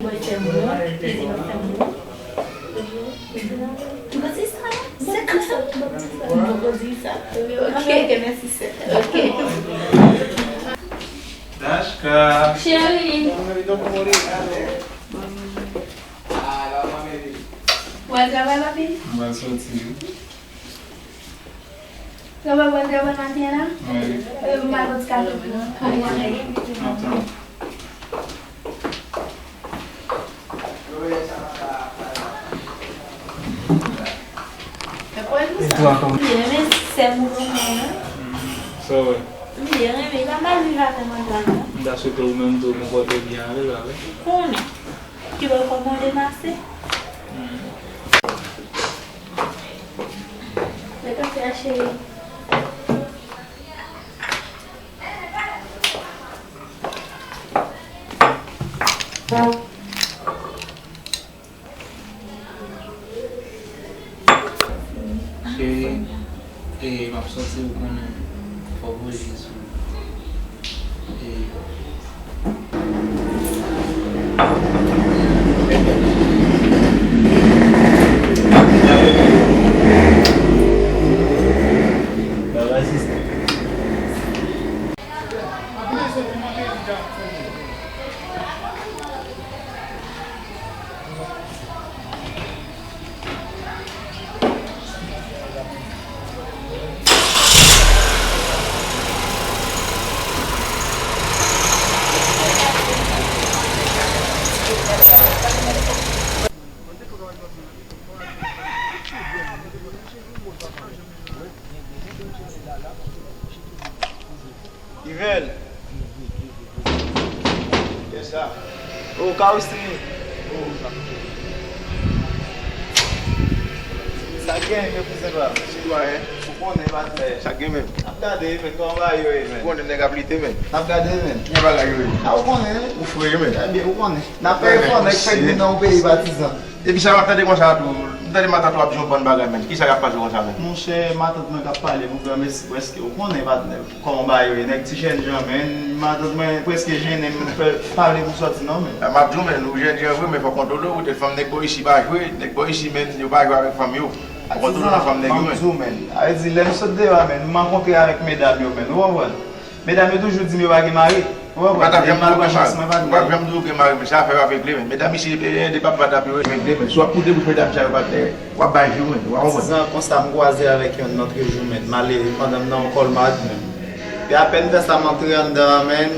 Mwen fè mwen, li di mwen fè mwen. Ou pa di sa, non? Se kòm sa. Ou poko di sa. Ok. Ok, mèsi, sè. Ok. Dashka. Cheri. Ou al travay, papi? Mwen soti, wi. Travay, ou al travay maten an la? Wi. E, m al pran ti kafe pou ou. Antan. Tèm ou renmen, non? Sa w wè? M byen renmen, li pa mal viv avè m andan, non. M ta swete ou menm tou ou konpòte w byen avè l, pa vre? Ou konnen. Ki bò kòman w demase? Lè kafe a, cheri. Cheri, e, m ap sòti, ou konnen, fò voye sou, e, Ivel. Kisa? O, Kawistri. Sa k gen, men kouzen pa? Sitwayen. Ou konnen, patnè. Sa k gen, men? N ap gade, men, kòman bagay yo ye, men? Ou konnen nèg ap lite, men. N ap gade, men. Kòman bagay yo ye? A, ou konnen. Ou fre, men. Ebyen, ou konnen. N ap fè efò, nèg fèk vin nan yon peyi, patizan. Epi sa w ap tande konsa tou, m tande matant ou ap di yon bann bagay, men. Kisa k ap pase konsa, men? Monchè, matant mwen k ap pale pou granmesi, prèske, ou konnen, patnè, kòman bagay yo ye. Nèg ti jènjan, men. Matant mwen prèske jennen m fè pale pou sòti, non, men. M ap di w, men, ou jènjan vre, men fò w kontwole w, poutèt fanm nèg bò isi pa jwe, nèg bò isi, men, yo pa jwe avèk fanm yo. Fò w kontwole w nan fanm nèg yo, men. M ap di w, men. A vle di, lè m sot deyò a, men, m rankontre avèk medam yo, men. Ou konprann? Medam yo toujou di m yo pa gen mari. Ou konprann? Yo pa janm di w gen mari. Yo pa janm di w gen mari, men sa afè yo ap regle, men. Medam isi, e, de papa t ap yo regle, men. Si w ap koute bouch medam sa yo, patnè, w ap bay vi w, men. Ou pa konprann? Patizan, konsa m kwaze avèk yonn lòt jou, men. M ale pandan m nan yon Colmart, men. E apèn fè sa, m antre anndan an, men.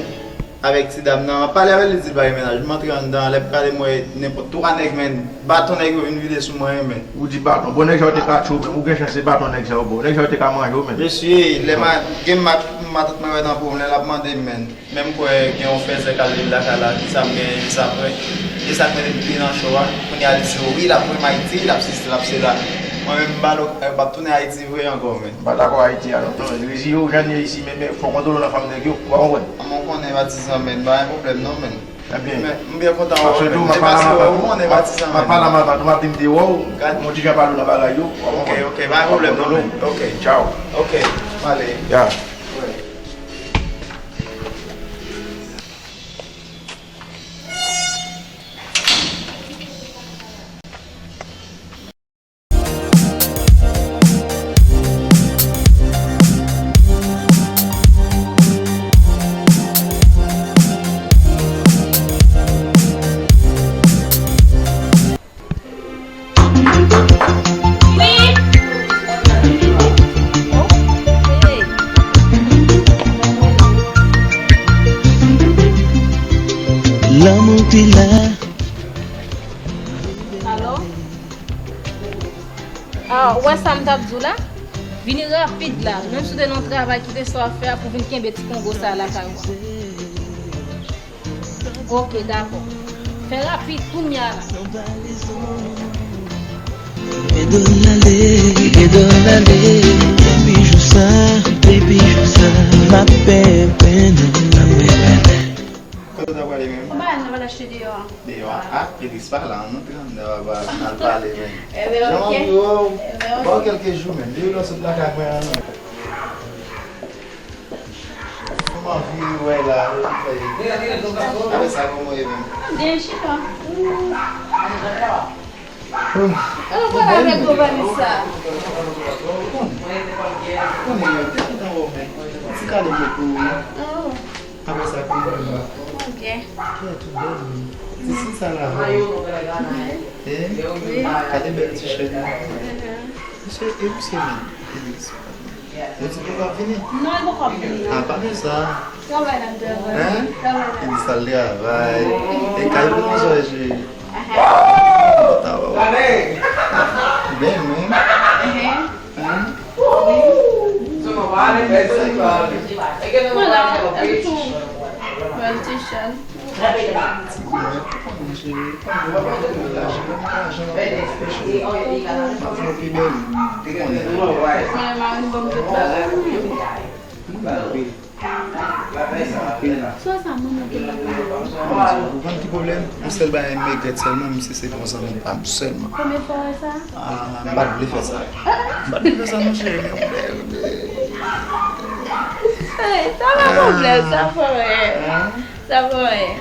Avèk ti dam nan, m ap pale avè l, li di l pa gen mennaj. M antre anndan, lè m prale, m wè nenpòt twa nèg, men, baton nèg yo vin vide sou mwen, men. Ou di baton. Bon, nèg sa yo te ka tchwe w, men. Ou gen chans se baton nèg sa yo ba w. Nèg sa yo te ka manje w, men. Mesye, lè ma-, gen mat-, matant mwen wè nan po m, lè l ap mande m, men. Men m kwè gen yon fèzè k al viv lakay la, kisa m genyen, kisa m kwè. E sa k mete m pi nan cho a. Kounye a, li di, wi, l ap voye m Ayiti, l ap sesi, l ap sela. Mwen menm, m pa dakò, m p ap tounen Ayiti vre ankò, men. M pa dakò Ayiti a non, non, men. Reziye w jan n ye isi, men, men fò w kontwole w nan fanm nèg yo, ou pa konprann? Mwen konnen patizan, men, pa gen pwoblèm non, men. Ebyen. Men, m byen kontan wè w, men. Paske tou, m ap pale a matant ou, m ap pale a matant ou, m ap di m te wè w, m ap di m te wè w, m ap di m te wè w, m ap di m te wè w. Ok, ok, pa gen pwoblèm non, men. Ok, tchao. Ok, m ale. Ya. Wi. Lanmou ki la. Alo? Ah, ou wè sa m t ap di w la? Vini rapid la, menm si w te nan yon travay, kite sa w ap fè a pou w vin kenbe ti kongo sa a lakay ou a. Ok, dakò. Fè rapid, kounye a la. Kite dòl ale, kite dòl ale. Depi jou sa, depi jou sa, m ap pepennen. Kote w ta prale menm? Ou pa al nan pale achte deyò a. Deyò a? Ah, Felix pa la, nou te anndan papa, n al pale, men. Ebyen, ok. Jan m ap di w, ba w kèlke jou, men. Depi lè w sot lakay mwen an, men. M anvi wè la, apre sa, kòman w ye menm? Byen, chita. Ou pral avèk gwo valiz sa. Konnen, te kontan wè w, men. Ti kado mwen pou ou. Oh. Apre sa, konnen. Ok. Kèt ou bèl, men. Ti fi sa la, vre. Eh? Wi. Gade bèl ti chèn nan. Misye, e misye menm? Ou di poko ap vini? Non, li poko ap vini, non. Ah, pa gen sa. Travay n ap travay. Hein? Travay n ap. Li di sa l travay. E kay pou nou sa jwe. Aha. Ta wè w. Bèl, men. Hein? Wi. Voilà, and two politician. Mwen, mari m ban m tout bagay. Swa sa, mwen, mwen te ban m bagay. Ou konn ki pwoblèm? Yon sèl bagay m regrèt sèlman, misye se te yon zanmi pa m sèlman. Premye fwa w wè sa? Ah, m pa t vle fè sa. M pa t vle fè sa, monchè, men, men, Hey, sa pa pwoblèm, sa pa anyen. Sa pa anyen.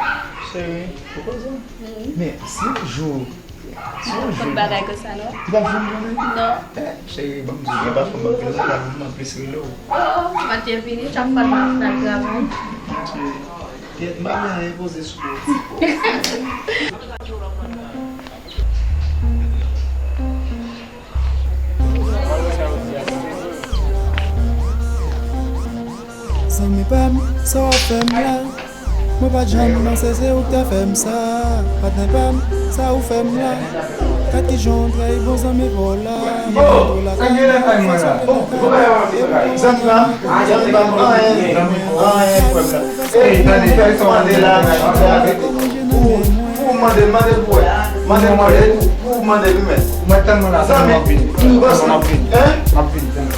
Cheri, ou koze? Men, si yon jou, si yon jou. Konn bagay konsa, non? Ou pa fè m konnen? Non. Eh, cheri, ban m di w, gen pafwa m ap vin la, m ap plis rele w. Oh, oh, mwen te vini, chak fwa m ap travay. Cheri, kiyès m pa gen anyen poze sou ou. Zanmi pa m, sa w ap fè m la? Mwen pa t janm panse se ou k ta fè m sa. Patnè pa m, sa ou fè m la? Gad kijan w trayi bon zanmi pa w la. Mwen montre w lakay mwen, sa w te lakay mwen. Zanmi pa m, zanmi pa m, anyen, anyen, frè m la. Ey, tande, tande sa w mande la, mande avèk ou. Pou, pou mande, mande pou wè. Mande, mande pou, pou mande li menm. Mwen tann mwen la, zanmi, m ap vini. M ap vini. M ap vini, zanmi.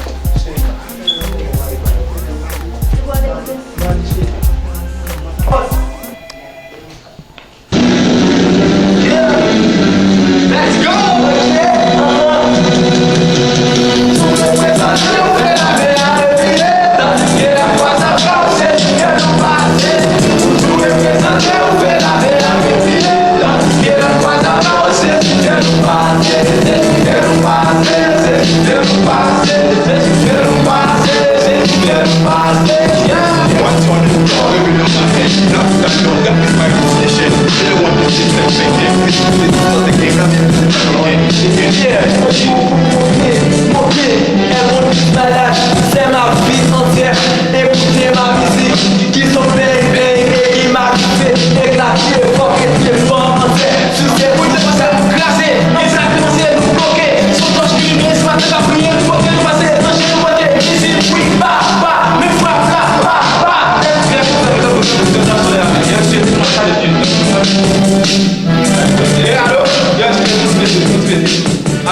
Ki son bang bang e ki makise, eklate, fòk rete fò antyè. Sou se pou nou sa kraze, egzakteman se nou bloke. Sou tòch ki limen, se maten k ap priye, nou pote nou pase, ranje nou pote, mizik, wi, pa, pa, men frap la, pa, pa. E alo,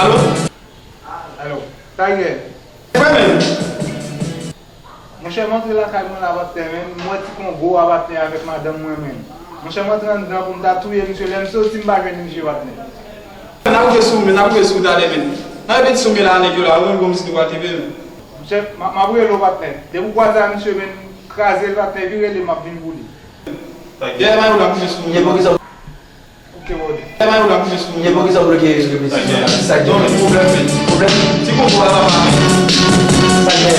alo? Alo, sa gen? Mwen menm. Monchè, m antre lakay mwen la, patnè, men m wè ti kongo a, patnè, avèk madanm mwen, men. Monchè, m antre anndan pou m ta touye misye, lè m soti, m pa jwenn misye, patnè. N ap rive sou, men n ap rive sou talè, men. N ap rive sou, men la, nèg yo la, ou menm, bon, si nou pa kenbe, men. Monchè, m ap, m ap rele w, patnè. Depi w kwaze a misye, men, kraze l, patnè, epi rele m, m ap vin pou li. Dèyè mayo, n ap rive sou, men. Gen pou ki sa. Ok, bòdè. Gen pou ki sa w bloke rezo sosyo a? Sa k gen? Non, men pwoblèm, men. Pwoblèm? Ti kongo a papa, men. Sa k gen?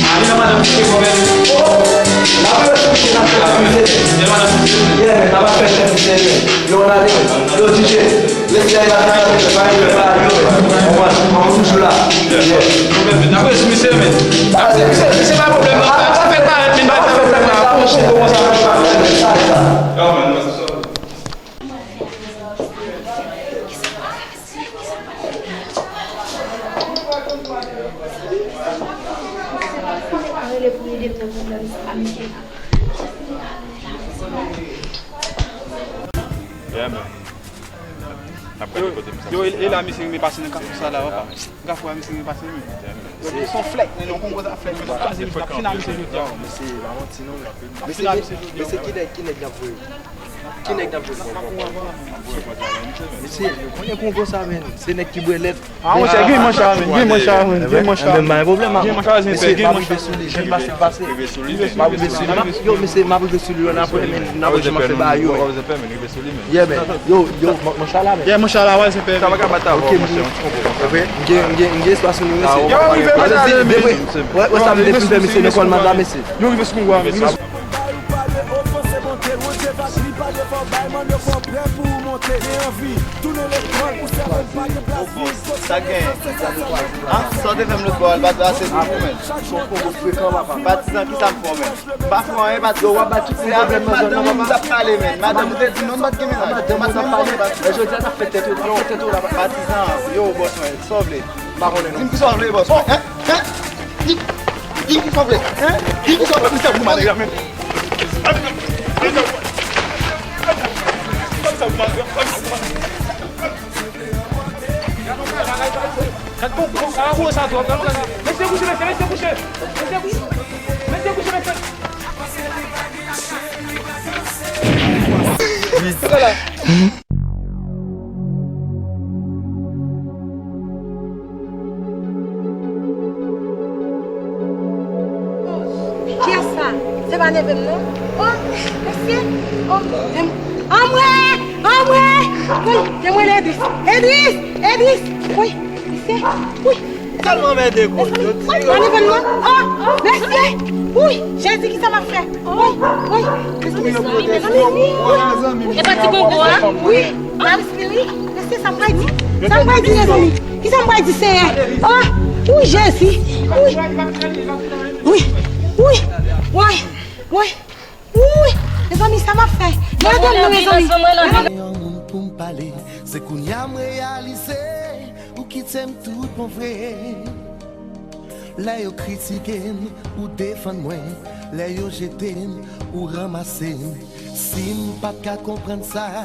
A, li nan madanm ki te pwoblèm. Oh! N ap rezo sosyo a, n ap fè la, men. Gen madanm ki te. Yeah, men, n ap fè chèf misye, men. Yo, n ale, men. Yo, D J, rete la, la, la, la, la, la, yo, men. Konprann? Mwen toujou la. Yeah. Pwoblèm, men. N ap rezo misye, men. N ap rezo misye, misye pa pwoblèm, non. Sa fè parèt, men, pa fè pwoblèm, la. Pou kongo konsa, men. Yo, men, non, se sa. Yeah, man. N ap gade kote misye ap soti la. Yo, e la misye renmen pase nan kafou sa la, papa. Kafou a misye renmen pase, wi. Yo, se yon flèk, men yon kongo ta flèk, men se pa misye k ap fin a misye jodi a. Mesye, pa manti non. Mesye, mesye, ki nèg, ki nèg n ap voye? Ki nèg n ap voye? Mesye, konnen kongo sa, men. Se nèg ki bwè lèt. Ah, monchè, gen manch la, men, gen manch la, men, gen manch la. Men pa gen pwoblèm, men. Gen manch la, gen manch la. Mesye, m ap rive sou li, jen pase, pase. M ap rive sou li, men. Yo, mesye, m ap rive sou li, yo, n ap wè, men, n ap wè jan m ap fè ba yo, men. Yeah, men. Yo, yo, manch la, men. Yeah, manch la, wè, se pè. Sa pa ka bat avè w, monchè, yon ti kongo konsa. M gen, m gen, m gen espas pou nou, mesye. Yo, rive, mesye, men. Wè, wè, sa m te fin fè, mesye, nan kòl manda, mesye. Yo, rive sou kongo a, men. Rive sou. Pale, pale, ofanse, monte, monte, va, li pale fò, bay, mande fò, prè pou ou monte. Gen anvi, tounen lekòl, pou sèvo pa gen plas. Sa gen? Ah, sa w te fè m lòt bò a, l pa t ase pou ou, men. Son kongo frekan, papa. Patizan, kisa m fè w, men? M pa fè w anyen, patizan. Yo, w ap bat tout moun pwoblèm nan zòn nan, papa. Se avèk madanm ou m t ap pale, men. Madanm ou te di non, m pa t gen mennaj. Madanm ou t ap pale. E jodi a, n ap fè tèt yo, n ap fè tèt yo la, papa. Patizan, yo, bòs mwen, sa w vle? M pa konnen non. Di m kisa w vle, bòs mwen. Hein? Hein? Ki, ki sa w vle? Hein? Ki, ki sa w vle? Ki sa w vle? Ki sa w vle? Mesye kouche, mesye, mesye kouche. Mesye kouche. Mesye kouche, mesye. Kiyès sa? Se pa neve m non. Oh, mesye. Oh, dem-, anmwe! Anmwe! Woy, demwèl Edris. Edris! Edris! Woy, mesye. Woy. Tèlman mède gwo. Woy, pa neve m non. Oh, mesye. Woy, Jezi, kisa m ap fè? Woy, woy. Mesye, mesye. E pa ti bonbon a? Wi. Maris Lili, mesye, sa m pral di? Sa m pral di, mezanmi? Kisa m pral di, Senyè? Oh, wi, Jezi. Wi. Wi. Wi. Wi. Wi. Wi. Mezanmi, sa m ap fè? Mwen atann nou, mezanmi. Yon moun pou m pale, se kounye a m reyalize ou kite m tout bon vre. Lè yo kritike m, ou defann mwen. Lè yo jete m, ou ranmase m. Si m pa t ka konprann sa,